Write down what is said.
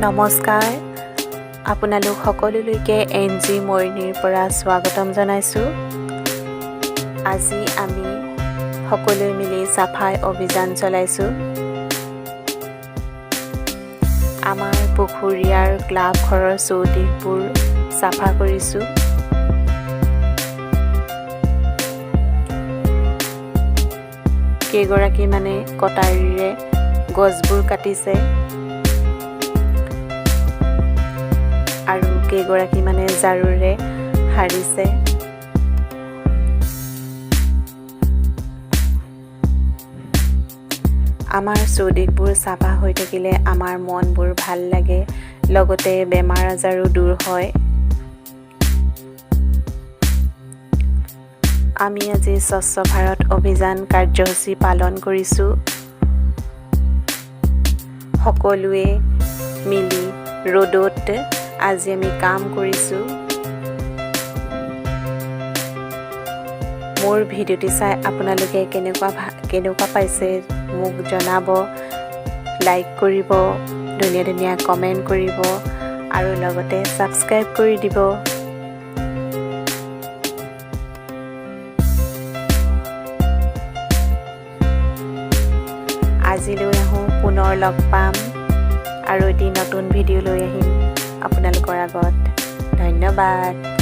নমস্কাৰ, আপোনালোক সকলোলৈকে এন জি মৰিয়নিৰ পৰা স্বাগতম জনাইছোঁ। আজি আমি সকলোৱে মিলি চাফাই অভিযান চলাইছোঁ। আমাৰ পুখুৰীয়াৰ ক্লাব ঘৰৰ চৌদিশবোৰ চাফা কৰিছোঁ। কেইগৰাকীমানে কটাৰীৰে গছবোৰ কাটিছে আৰু কেইগৰাকীমানে ঝাৰুৰে সাৰিছে। আমাৰ চৌদিশবোৰ চাফা হৈ থাকিলে আমাৰ মনবোৰ ভাল লাগে, লগতে বেমাৰ আজাৰো দূৰ হয়। আমি আজি স্বচ্ছ ভাৰত অভিযান কাৰ্যসূচী পালন কৰিছোঁ। সকলোৱে মিলি ৰ'দত আজি আমি কাম কৰিছোঁ। মোৰ ভিডিঅ'টি চাই আপোনালোকে কেনেকুৱা পাইছে মোক জনাব, লাইক কৰিব, ধুনীয়া ধুনীয়া কমেণ্ট কৰিব আৰু লগতে ছাবস্ক্ৰাইব কৰি দিব। আজিলৈ আহোঁ, পুনৰ লগ পাম আৰু এটি নতুন ভিডিঅ' লৈ আহিম আপোনালোকৰ আগত। ধন্যবাদ।